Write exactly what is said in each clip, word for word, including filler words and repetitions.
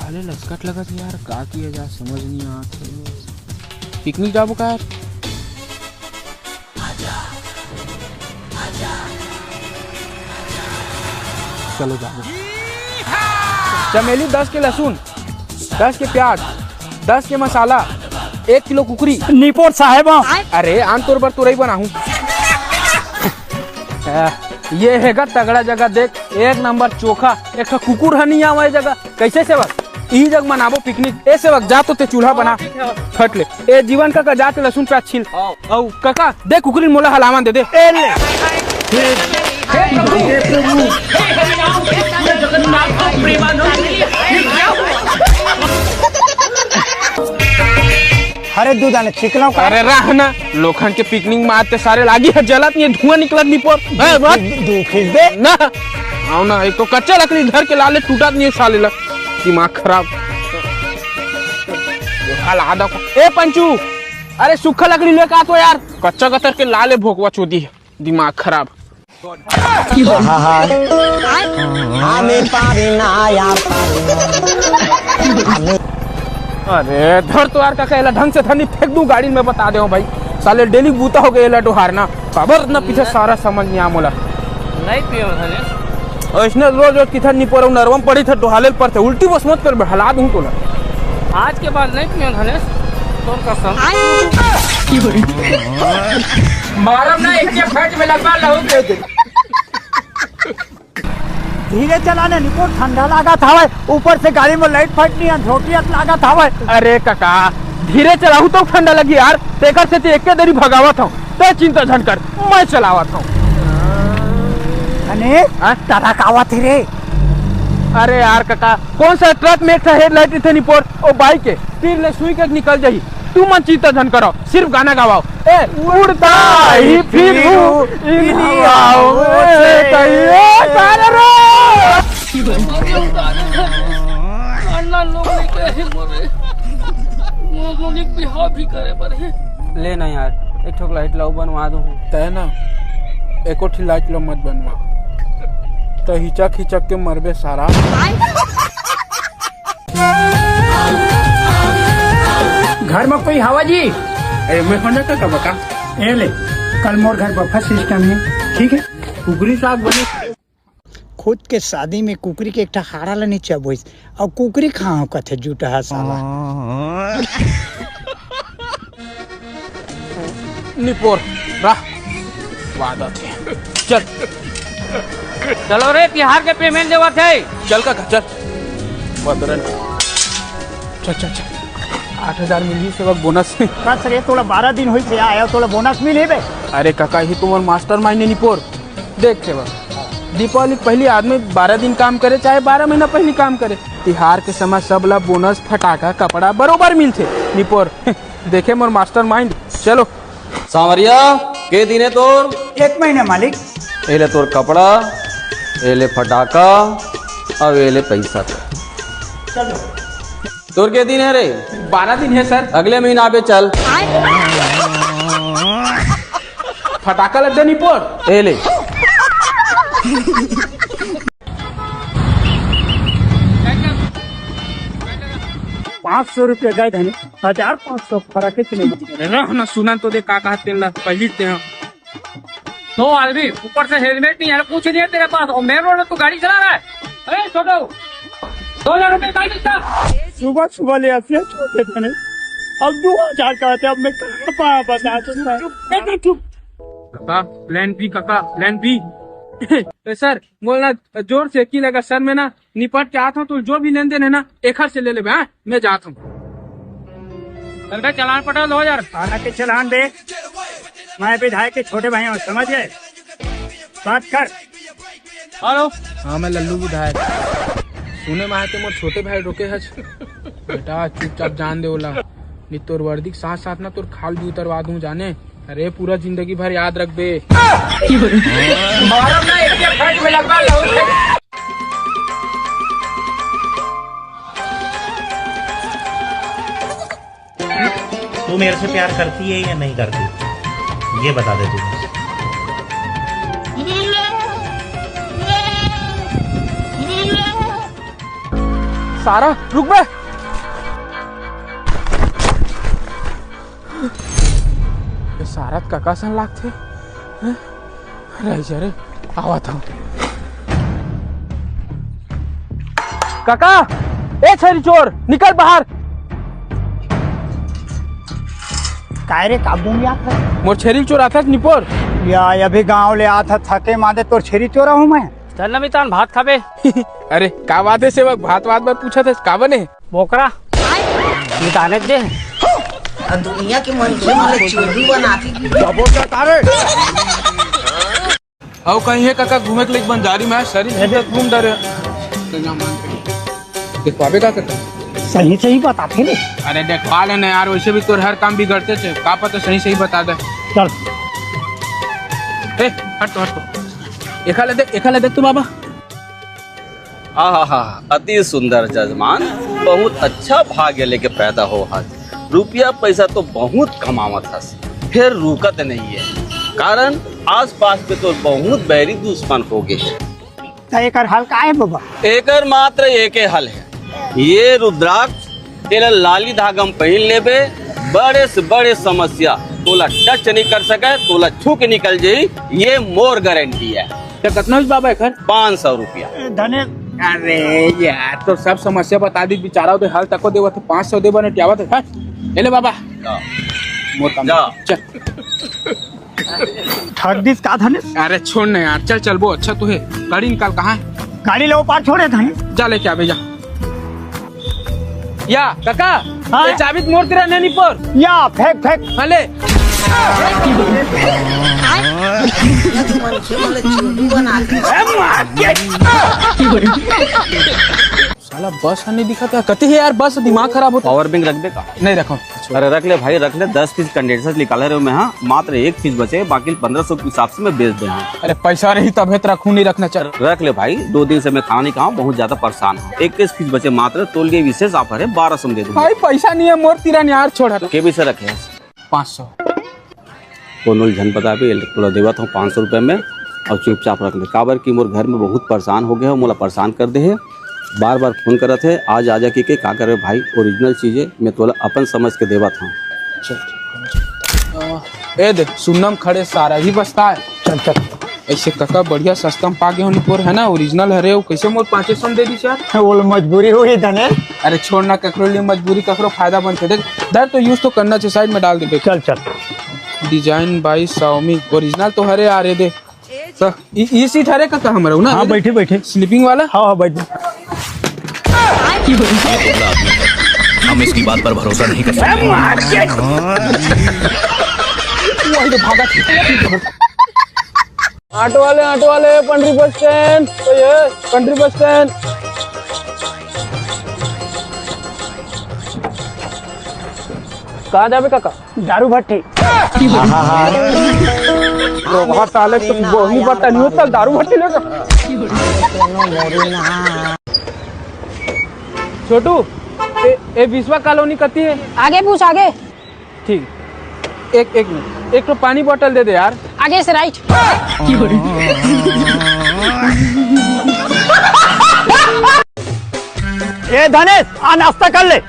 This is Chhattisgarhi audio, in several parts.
अरे लसकट लगत हे यार, का किया जा, समझ नहीं आत हे। पिकनिक जाबो का यार? चलो जाबो। चमेली दस के लहसुन, दस के प्याज, दस के मसाला, एक किलो कुकरी। निपोर साहेब। अरे आन तोर बर तुरई बनाहूं। ये हे गा तगड़ा जगह, देख एक नंबर चोखा, एक ठो कुकुर ह नहीं आवे जगह। कैसे सेवक? ई जग मनाबो पिकनिक। ए सेवक, जा तो ते चूल्हा बना। ठीक है। फट ले। ए जीवन काका, जा ते लहसुन प्याज छील। हाँ। अउ काका, दे कुकरी मोला हलावन दे दे। ए ले। अरे दू दाने छिकलो का? अरे रह ना, लोखन के पिकनिक में आते सारे लागी है जलत नहीं, धुआं निकलत नहीं पर। ए, बस। दू खींच दे। ना। आओ ना, एक तो कच्चा लकड़ी धर के लाले टूटत नहीं साले ला। दिमाग खराब। हाल आदा को। ए पंचू, अरे सूखा लकड़ी लेके आ तो यार, कच्चा कतर के लाले भोकवा चोदी है, दिमाग खराब। हाँ, हाँ। हमें पारी ना यार, पारी ना। अरे धर तो यार काका, एला ढंग से धर नहीं फेंक दूं गाड़ी में, बता दे हूं भाई। साले डेली बूता हो गया एला डोहारना, काबर न पीछे सारा समझ नहीं आ मोला। नहीं पियो धनेश। अइसने रोज रोज किथन नहीं परो, नरवम पड़ी थे डोहाले पड़ते, उल्टी बस मत कर बे, हला दूं तोला। आज के बाद नहीं पियो धनेश, तोर कसम। मारब ना, एक के फट में लगवा लहू दे दे। धीरे चला ने निपोर, ठंडा लागत हवय, ऊपर से गाड़ी में लाइट फाइट नहीं है, झोंकियत लागत हवय। अरे काका, धीरे चलाहू तो ठंडा लगी यार, तेकर से ते एके देरी भगावत हूँ, ते चिंता झन कर, मैं चलावत हूँ। अने हाँ? ट्रक आवत हे रे। अरे यार काका, कौन सा ट्रक में एक ठा हेडलाइट रहिथे निपोर, ओ बाइक के तीर ले सुई के निकल जाही। तू मन चिंता झन करो, सिर्फ गाना गवाओ। ए, उड़ता ही फिरू इन हवाओं में कहीं, ए, सारे रो। अन्ना लोग ने कहे मोरे, वो लोग एक बिहाव भी करे पर है। ले ना यार, एक ठोक लाइट लाऊ, बनवा दूँ। तय ना, एको ठी लाइट लो मत बनवा, तो हिचक हिचक के मरबे सारा। घर में कोई हवा जी? ए, मैं होना का, का बका? ए ले, कल मोर घर बफर सिस्टम है, ठीक है? कुकरी साग बने। खुद के शादी में कुकरी के एक ठा हाड़ा ला नीचे बोइस, अउ कुकरी खाओ कथे जुटहा साला। निपोर, रह। स्वाद आथे। चल। चलो रे, तिहार के पेमेंट देवत है। चल काका, चल। बदरन। चल, चल, चल। आठ हजार मिली सेवक बोनस। बस रे, तोला बारह दिन होइस हे आया, तोला बोनस मिली बे। अरे काका, ही तुम्हार मास्टरमाइंड है निपोर। देख सेवक, दीपावली के पहली आदमी बारह दिन काम करे, चाहे बारह महीना पहली काम करे, तिहार के समय सब ला बोनस, फटाका, कपड़ा बरोबर मिलथे। निपोर, देखे मोर मास्टरमाइंड। चलो। सांवरिया, के दिन हे तोर? एक महीना मालिक। एले तोर कपड़ा, एले फटाका, अउ एले पैसा तो। चलो। तोर के दिन हे रे? बारह दिन हे सर। अगले महीना आबे चल। फटाका लग जा निपोर। एले। पाँच सौ रुपया गए धने, हजार पाँच सौ फरक है कि नहीं? अरे रह ना, सुनन तो दे का कहत तेन ला, पहली ते हम। दो आदमी, ऊपर से हेलमेट नहीं है, कुछ नहीं है तेरे पास, और मेन रोड में तू गाड़ी चला रहा है। अरे छोटू, दो हजार रुपये का किस्ता। सुबह सुबह ले आते हैं छोटे धने, अब दो हजार का आते हैं, अब मैं कहाँ पाया बता सकता है? चुप, चुप, चुप। काका, प्लान बी काका, प्लान बी। ए सर, बोलना जोर से की लगा सर, मैं ना निपट के आत हूँ, तो जो भी लेन देन है ना, एखर से ले लेबे, हाँ? मैं जात हूँ। चल बे, चलान पटा दो हजार। थाना के चलान दे। मैं विधायक के छोटे भाई हूँ, समझ गए? बात कर। हेलो। हाँ, मैं लल्लू विधायक। सुने में आए तो मोर छोटे भाई रोके हच। बेटा, चुपचाप जान दे ओला। नहीं तोर वर्दी के साथ साथ ना तोर खाल भी उतरवा दूं जाने। अरे, पूरा जिंदगी भर याद रखबे। मारब ना, एक एक फट में लगवा लहू। तू मेरे से प्यार करती है या नहीं करती, ये बता दे तू। सारा, रुक बे। ये सारा कका सन लागथे। हैं? रह जा रे, आवत हूँ। काका, ए छेरी चोर, निकल बाहर। काय रे, का बोल रहा था? मोर छेरी चोर आथस निपोर। या, अभी गांव ले आथस, थके मादे तोर छेरी चोर हूँ मैं। चल ना मितान, भात खाबे। अरे, का बात है सेवक, भात वात बर पूछत हस, का बने? बोकरा। मिताने दे। अब दुनिया के मनखे मन ला चोदू बनाथे। अउ कहीं हे काका घूमे के लिए बंजारी में, शरीर तक घूम डरे। देखवाबे का काका? सही सही बताथे रे। अरे देखवा लेना यार, वैसे भी तोर हर काम बिगड़ते थे, का पता सही सही बता दे। चल। ए, हट तो, हट तो। एखा ले देख, एखा ले देख तो बाबा। आहा, अति सुंदर जजमान, बहुत अच्छा भाग्य लेके पैदा हो हस। रुपया पैसा तो बहुत कमावत हस, फिर रुकत नहीं है, कारण आसपास के तो बहुत बैरी दुश्मन हो गए हैं। त एकर हल का है बाबा? एकर मात्र एके हल है, ये रुद्राक्ष तेला लाली धागा में पहिन लेबे, बड़े से बड़े समस्या तोला टच नहीं कर सके, तोला छू के निकल जाई, ये मोर गारंटी है। तो कितना हुई बाबा एकर? पाँच सौ रुपया। ए, धने। अरे यार, तो सब समस्या बता दी, बेचारा ओदे हाल तको देवत है, पाँच सौ देबा ने टियावत है। हट, ए ले बाबा। जा। मोर काम। जा। चल। ठग दिस का धनेश? अरे छोड़ ना यार, चल चलबो, अच्छा तो है। गाड़ी निकाल, कहाँ है? गाड़ी ले वो पार छोड़े धनेश। जा लेके आबे जा। या काका, हाँ? ये चाबी तो मोर तीर नहीं पर। या फेंक फेंक। हाँ ले। मनखे मन ला चोदू बनाथे। साला बस ह नहीं दिखत हे, कति हे यार बस, दिमाग खराब होथे। पावर बैंक रख दे का? नहीं रखो। अरे रख ले भाई, रख ले, दस पीस कंडेंसर निकाले रहे मैं, हाँ, मात्र एक पीस बचे, बाकी पन्द्रह सौ के हिसाब से मैं बेच दे, हाँ। अरे पैसा रही तभे तो रखूं, नहीं रखना चल। रख ले भाई, दो दिन से मैं खाना नहीं खाऊं, बहुत ज्यादा परेशान हूँ। इक्कीस पीस बचे मात्र, तोल के विशेष ऑफर है, बारह सौ में दे दूंगा। भाई पैसा नहीं है मोर तीर यार, छोड़ हट। के भी से रखे? पाँच सौ। कोनो ल झन बताबे, तोला देवत हूँ पाँच सौ रुपया में, और चुपचाप रख ले, काबर कि मोर घर में बहुत परेशान हो गए हो, मोला परेशान कर दे हे, बार बार फोन करत हे, आज आजा के, के का करबे भाई, ओरिजिनल चीज हे, मैं तोला अपन समझ के देवत हूँ। चल, ठीक हे। ए दे, सुन्नम खड़े सारा ही बस्ता हे। चल, चल। ऐसे काका बढ़िया सस्ता में पा गे हो निपोर, है ना, ओरिजिनल हरे हो, कैसे मोर पाँचे सौ में दे दिस यार? वो मजबूरी होही धने। अरे छोड़ ना, ककरो लिए मजबूरी ककरो फायदा बनथे। देख, धर तो use तो करना चाहिए, साइड में डाल दे बे। चल, चल। Design by Xiaomi, ओरिजिनल तो हरे यार, ये दे। तो इ-, ये सीट हरे काका हमर ना? हाँ, बैठे, बैठे। स्लीपिंग वाला? हाँ, हाँ, बैठ। हम इसकी बात पर भरोसा नहीं कर सकते। वही तो भागा। ऑटो वाले, ऑटो वाले, पंडरी बस स्टैंड, तो ये पंडरी बस स्टैंड। कहाँ जाबे काका? दारू भट्टी। रोगहा साले तो बहु बता नहीं होता, दारू भट्टी लेकर। छोटू, ए, ए विश्वा कॉलोनी कती हे? आगे पूछ, आगे। ठीक, एक, एक मिनट, एक तो पानी बोतल दे दे यार। आगे से राइट। ए धनेश, आ नाश्ता कर ले।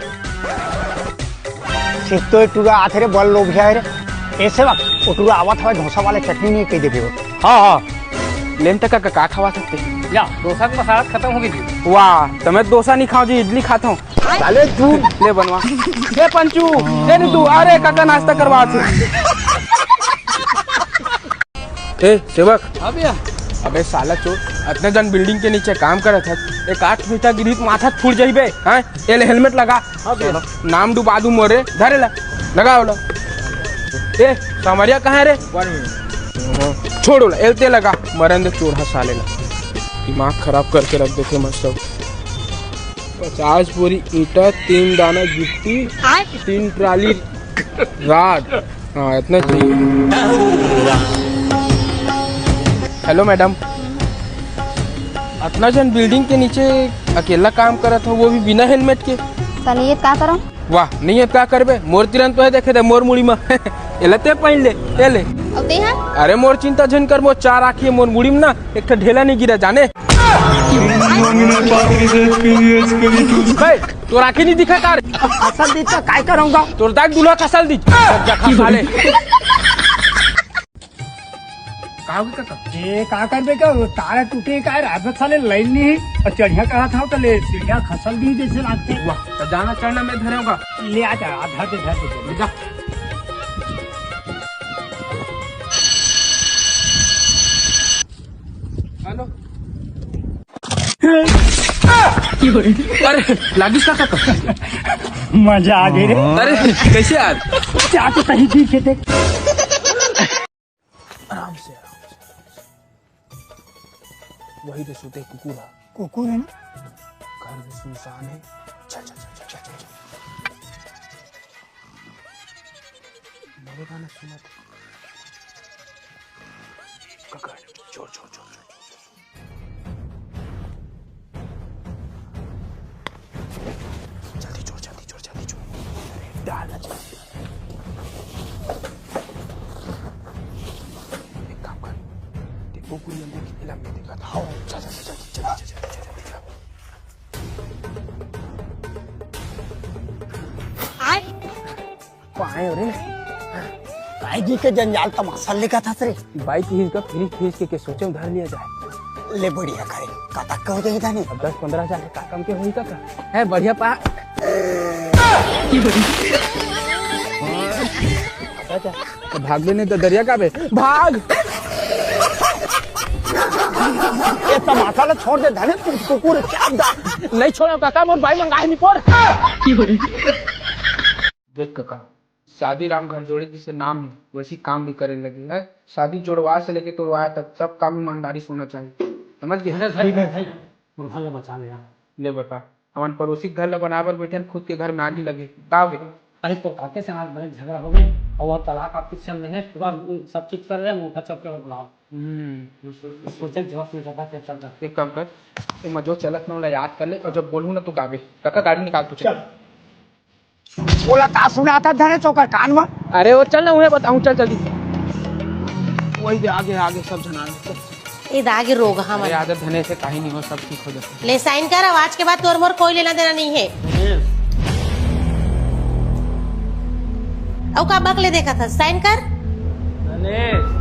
सिर्फ तो एक टुरा आथे रे, बड़ लोभिया हे रे। ए सेवक, वो टुरा आवत हवय, डोसा वाले चटनी नहीं कही देबे वो। हाँ, हाँ। लेन तक का, का खवा सकते? या, डोसा के मसाला खत्म हो गई थी। वाह, त मैं डोसा नहीं खाऊं जी, इडली खाता हूँ। साले तू ले बनवा। ए पंचू, ए नीतू, अरे काका नाश्ता करवा तू। ए सेवक। हाँ भैया। अबे साला चोर, अतने जन बिल्डिंग के नीचे काम करत हे, एक आठ फीटा गिरी त माथा फूट जाही बे, हैं? ए ले हेलमेट लगा। हाँ भैया। नाम डुबा दू मोरे, धरे ला, लगा ओला। ए, सामरिया कहाँ हे रे? वन मिनट। छोड़ ओला, एलते लगा, मरन दे चोर हा साले ला। दिमाग खराब करके रख देथे मस्त। पचास बोरी ईंटा, तीन दाना गिट्टी, तीन ट्राली राड। हाँ, इतना चाहिए। हेलो मैडम, अतना जन बिल्डिंग के नीचे अकेला काम करत हो, वो भी बिना हेलमेट के। त नहीं हे त का करंव? वाह, नहीं हे त का करबे? मोर तीर तो हे, देखे दे मोर मुड़ी में। एला ते पहिन ले, ए ले। अउ ते हा? अरे मोर चिंता झन कर, मोर चार आँखी हे, मोर मुड़ी में ना एक ठो ढेला नहीं गिरा जाने। बे, तोर आँखी नहीं दिखा तार? खसल दी तो काय करूँगा? तोर दाग दूल्हा खसल दी। जखा साले। का होगे काका? ए, का करबे का? वो तार टूटे का है, रात भर साले लाइन नहीं है। और चढ़िया कहा था तो ले, सीढ़िया खसल दी जैसे लागथे। वाह, तो जाना चढ़ना मैं धरे होगा। ले आ जा, आ, धर दे, धर दे, धर दे। जा। हेलो। अरे, लागिस का काका? मजा आ गई रे। अरे, कैसे यार? क्या तो सही ठीक है देख। आराम से, आराम से, आराम से। वही तो सोते कुकुर है। कुकुर है ना? घर में सुनसान है। चल, चल, चल। मेरे गाना सुना था। काका, छोड़, छोड़, छोड़, छोड़। जल्दी छोड़, जल्दी छोड़, जल्दी छोड़। अरे, डाल ना जल्दी। एक काम कर, देखो कोई अंदर कितने लंबे देखा था। हाँ, जा, जा, जा। पाए रे। काय जी के जंजाल तमाशा लेका था रे। बाइक ही का फ्रिज फ्रिज के, के सोचे में धर लिया जाए। ले बढ़िया करे। कतक के हो जाही दानी? अब दस पन्द्रह हजार के का कम के होही का? है बढ़िया पा। अच्छा, तो भाग बे नहीं तो दरिया का बे। भाग। ये तमाशा ला छोड़ दे धने, तू कुकुर क्या दा? नहीं छोड़ा काका, मोर बाई मंगा है नहीं पोर। देख काका, शादी राम घर जोड़े जिसे नाम है, वैसी काम भी करे लगे है। शादी जोड़वा से लेके तोड़वा तक सब काम ईमानदारी से होना चाहिए, समझ गए? अरे भाई, भाई, भाई, मुर्गा ले बचा ले यार। ले बता, हमन पड़ोसी के घर ला बनाए बर बैठे हन, खुद के घर में आगी लगे, का हो गए? अरे तो काके से आज बड़े झगड़ा हो गए और वो तलाक आपकी चल रहे हैं, पूरा सब चीज कर रहे हैं, मुंह का चौके और बुलाओ। हम्म। सोचे जवाब में ज्यादा क्या चल रहा है। एक काम कर, तू मैं जो चलत ना ओला याद कर ले और जब बोलूँ ना तू गावे। काका गाड़ी निकाल तू चल। चल। ओला का सुनाता धने चोकर कान में? अरे वो चल ना, उन्हें बताऊं, चल जल्दी। वही दे, आगे, आगे सब जना आगे, चल। ए दागे रोग हमन। अरे आदत धने से काहे नहीं हो, सब ठीक हो जाता। ले साइन कर, आज के बाद तोर मोर कोई लेना देना नहीं है। धनेश। अउ का बकले देखा था, साइन कर। धनेश।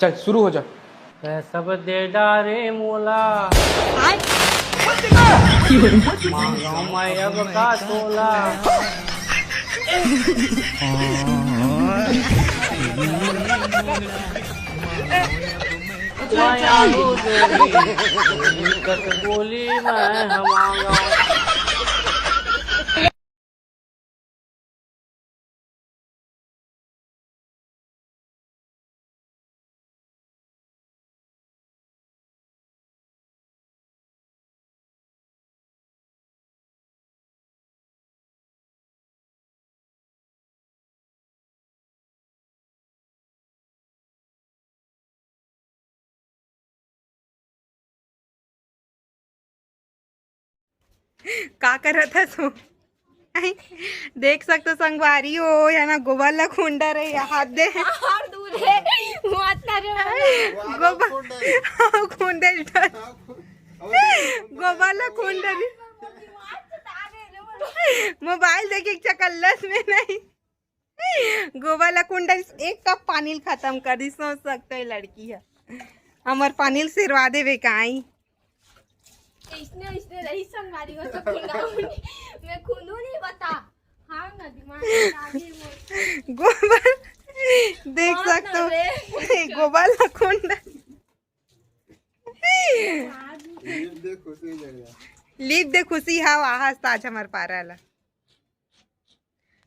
चल शुरू हो जा। तैं सब दे डारे मोला। आय। मांगव मैं अब का तोला। माया लो देवी, कस बोली मैं ह मांगव। का करत हस वो? देख सकथो संगवारी हो, या ना गोबर ला खुंडर हे, या हाथ दे। और दूर है, वो आता रे। गोबर, खुंडर। गोबर ला खुंडर। मोबाइल देखे के चकल्लस में नहीं। गोबर ला कुंडा एक कप पानी ल खत्म कर दी, सोच सकते हो लड़की है। हमर पानी ल सिरवा देवे काई। इसने, इसने रही संगवारी हो तो खुंडा उंडी। मैं खुंदू नहीं बता। हाँ ना, दिमाग में आ गई वो। गोबर देख बहुत सकते हो। ना रे। गोबर ला कुंडा। लीप दे खुशी जगह। लीप दे खुशी, हाँ, आहा, आज हमर पारा ला।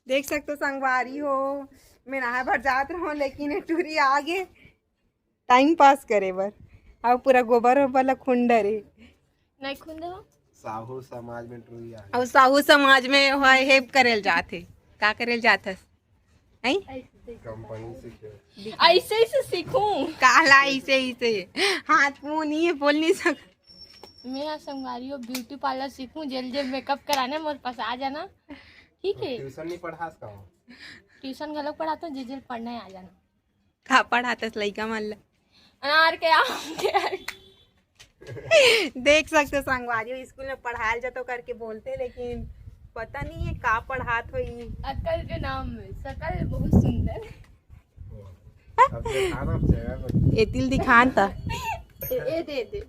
देख सकते हो संगवारी हो, मैं नहाए बर जात रहूं, लेकिन ये टूरी आगे टाइम पास करे बर, अउ पूरा गोबर ओबर ला खुंडर हे। नहीं खुंदे हो? साहू समाज में टूरी आ गई। अउ साहू समाज में ओह हेप करेल जात हे। का करेल जात हस? हैं? कंपनी से क्या? ऐसे ही से सीखूं। काला ऐसे ही से। हाथ मुंह नहीं है, बोल नहीं सक। मैं आज संगवारी हो ब्यूटी पार्लर सीखूं, जेल जेल मेकअप कराना, मोर पास आ जाना, ठीक है? ट्यूशन नहीं पढ़ास का हो? ट्यूशन घलोक पढ़ाता हूँ, जे जेल पढ़ना है आ जाना। का पढ़ातस लइका मन ला? अनार के, आम के। देख सकते हो संगवारी हो, स्कूल में पढ़ायल जातो करके बोलते, लेकिन पता नहीं है का पढ़ात होई। अकल के नाम में सकल बहुत सुंदर। अब दिखाना चाहिए। ए तिल दिखान त। ए, ए दे दे।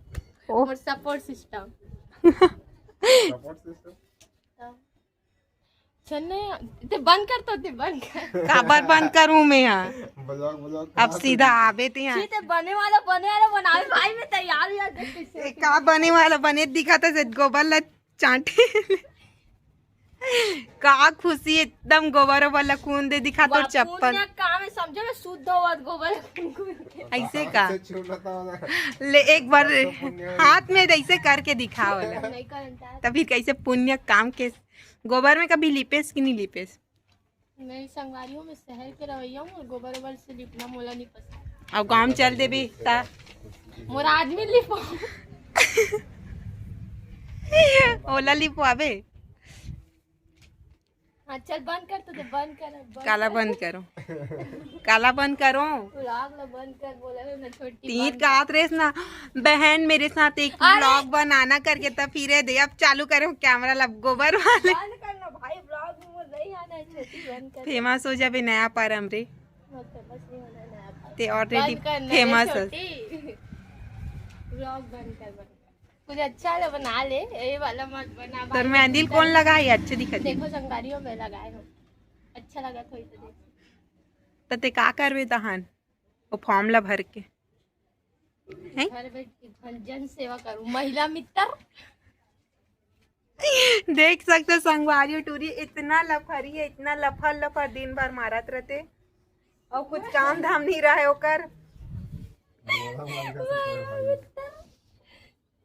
ओ। मोर सपोर्ट सिस्टम। Support system. चल नहीं, ते बंद कर तो, ते बंद कर। काबर बंद करूं मैं यहाँ? ब्लॉग, ब्लॉग अब सीधा आबे ते यहाँ। छी, ते बने वाला, बने वाला बनावे भाई, मैं तैयार हूँ यार, देख कैसे ए, का बने वाला बने दिखा था, से गोबर ला चांटे। का खुशी, एकदम गोबर ओबर ला कून दे दिखा तोर वाह, चप्पल। पुण्य काम है, समझे, मैं शुद्ध होवत गोबर कून के। ऐसे का? से छू लेता वाला। ले एक बार तो पुण्य है। हाथ में ऐसे करके दिखाओ ना। नहीं करन चाहत। तभी कैसे पुण्य काम के गोबर में कभी लिपेस कि नहीं लिपेस? नहीं, संगवारी हो, मैं शहर के रवैया हूँ और गोबर ओबर से लिपना मोला नहीं पसंद। अब गाँव चल देबे ता। मोर आदमी लिपो। ओला लिपवाबे। हाँ, चल बंद कर, तो दे, बंद कर, बंद काला कर। बंद करो। काला बंद करो। व्लॉग ला बंद कर, बोला है ना, छोटी तीत बंद का कर। आत रेस ना, बहन मेरे साथ एक अरे! व्लॉग बनाना करके, तब फिर दे, अब चालू करो कैमरा ला, गोबर वाले। बंद कर ना भाई, व्लॉग में वो नहीं आना है, छोटी बंद कर। फेमस हो जाबे नया पारम रे। मैं फेमस नहीं होना है नया पारम। ते already बंद कर ना रे फेमस है। छोटी। व्लॉग बंद कर, बंद कर। कुछ अच्छा वाला बना ले, ये वाला मत बना तोर भाई। मेहंदी कौन लगाई? अच्छे दिखत हे। देखो संगवारी हो, मैं लगाए हूँ, अच्छा लगा तो इसे देख। त ते का करबे तहन ओ फॉर्म ला भर के? हैं? घर बैठ के भल-, जन सेवा करूँ, महिला मित्र। देख सकते हो संगवारी हो, टूरी इतना लफरी है, इतना लफर लफर दिन भर मारत रहते और कुछ काम धाम नहीं रहा है ओकर।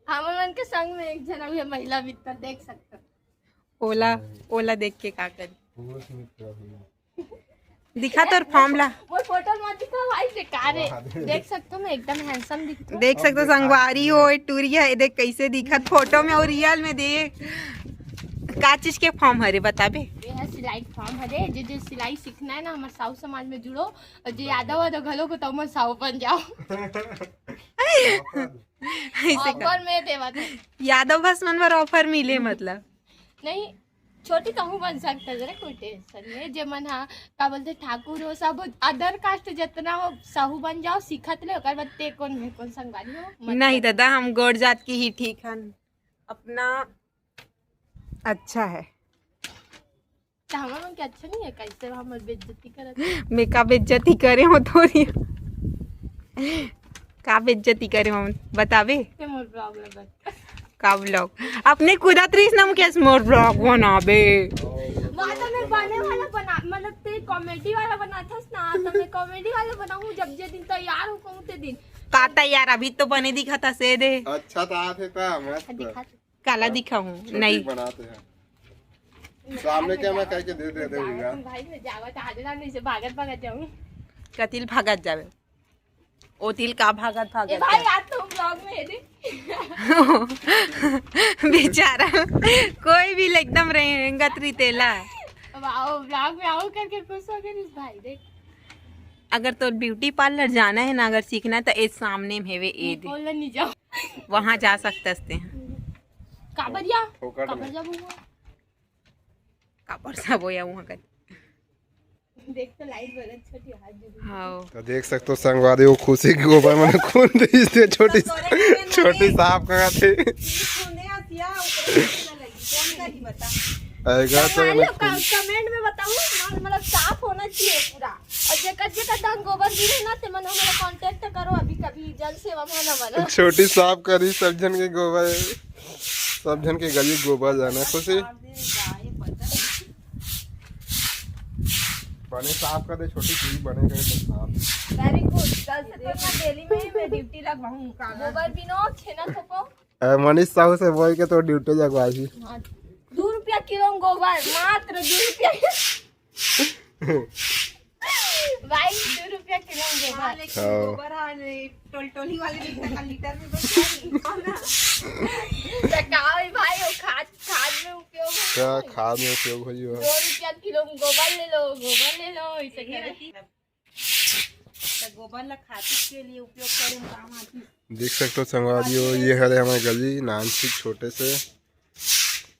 हमन मन के संग में एक झन अउ हे महिला मित्र, देख सकत हो। ओला, ओला देख के का करी? पुरुष मित्र भी। दिखा तोर फॉर्म ला। मोर फोटो मत दिखा भाई, बेकार है। वाह, देख। देख सकत हो, मैं एकदम हैंडसम दिखत हूँ। देख सकत हो, संगवारी हो, ए टूरी हे, ए देख कैसे दिखत फोटो में और रियल में देख। का चीज के फॉर्म हरे, बताबे? ये है सिलाई फॉर्म हरे, जे, जे सिलाई सीखना है ना, हमर साहू समाज में जुड़ो, और जे यादव वादव घलो को तो हमर साहू बन जाओ। ऐसे कर। ऑफर में देवत है। यादव बस मन बर ऑफर मिले, मतलब। नहीं, छोटी कहूँ बन सकता जरा, कोई टेंशन नहीं। जे मन हा, का बोलते, ठाकुर हो, सब अदर कास्ट जितना हो, साहू बन जाओ, सीखत ले, ओकर बाद ते कौन है, कौन संगवारी हो, मत नहीं कर। दादा, हम गोड़ जात की ही ठीक हन, अपना अच्छा है। त हमर मन के अच्छा नहीं है, कैसे हमर बेइज्जती करत है? मैं का बेइज्जती करे हो थोड़ी? का बेइज्जती करे हो बताबे? ते मोर ब्लॉग लगत। का ब्लॉग? अपने कुदत रहीस ना मुकेश, मोर ब्लॉग बनाबे। वहाँ तो मैं बने वाला बना, मतलब ते कॉमेडी वाला बनाथस ना, तो मैं कॉमेडी वाला बनाऊँ, जब जे दिन तैयार हो कहूँ ते दिन। का तैयार? अभी तो बने दिखत हस, ए दे। अच्छा तो आथे का, मस्त। दिखा। काला दिखाऊं? छोटी नहीं। बनाते हैं। सामने क्या मैं कह के दे दे दे भैया। भाई, मैं जावत आज ना, नहीं से भागत भागत जाऊं। कतिल भागत जावे? ओ तिल का भागत ए भागत भाई, जावे? आज तो हम ब्लॉग में है रे। बेचारा, कोई भी एकदम रेंगत रही तेला। अब आओ, ब्लॉग में आओ करके खुश हो गए इस भाई, देख। अगर तो ब्यूटी पार्लर जाना है ना, अगर सीखना है, तो ए सामने में हेवे, ए दे। बोल नहीं जाओ। वहाँ जा सकते हैं। काबर या? फोकट में। काबर जाबो हुआ? काबर जाबो या वहाँ कर? देख तो लाइट बरत छोटी हाथ जुड़ी। हाँ। तो देख सकते हो संगवारी हो, खुशी के गोबर मन कून दे, इससे छोटी, तो तोरे के छोटी ना साफ करा थे। सुने आसिया, ऊपर से लगी। कौन का ही बता? आएगा तो संगवारी हो, कमेंट में बताओ, मतलब साफ होना चाहिए पूरा। और जेकर जेकर दान गोबर गिरे ना, ते मन हमला कॉन्टैक्ट करो अभी, कभी जन सेवा में ना बना। छोटी साफ करी सब झन के गोबर, सब झन के गली गोबर जाना खुशी। बने साफ कर दे छोटी, तू ही बने करे तो साफ। वेरी गुड। कल से तो मैं डेली में मैं ड्यूटी लगवाऊँ का। गोबर बिनो, छेना थोपो। ए, मनीष साहू से बोल के तो ड्यूटी लगवाई। हाँ, दो रुपया किलो में गोबर, मात्र दो रुपया। भाई, दो रुपया किलो में गोबर। हाँ, लेकिन हाँ। गोबर हाँ, टोल टोली वाले जितना का लीटर में बेचता है, ना। तो का होई भाई, वो खाद, खाद में उपयोग होई। क्या खाद में उपयोग होई हो? दो रुपया किलो में गोबर ले लो, गोबर ले लो, ऐसे करे। तो गोबर ला खातू के लिए उपयोग करे में काम आती। देख सकते हो संगवारी हो, ये हरे हमारे गली नानसी छोटे से,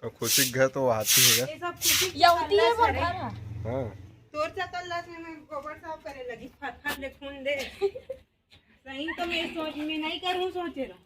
और खुशी के घर तो आती है। ये सब खुशी या होती है वो घर है। हाँ, तोर चक्कर ला से मैं गोबर साफ करे लगी, फटफट ले खून दे। सही तो मैं सोच में नहीं करूँ सोचे रहो।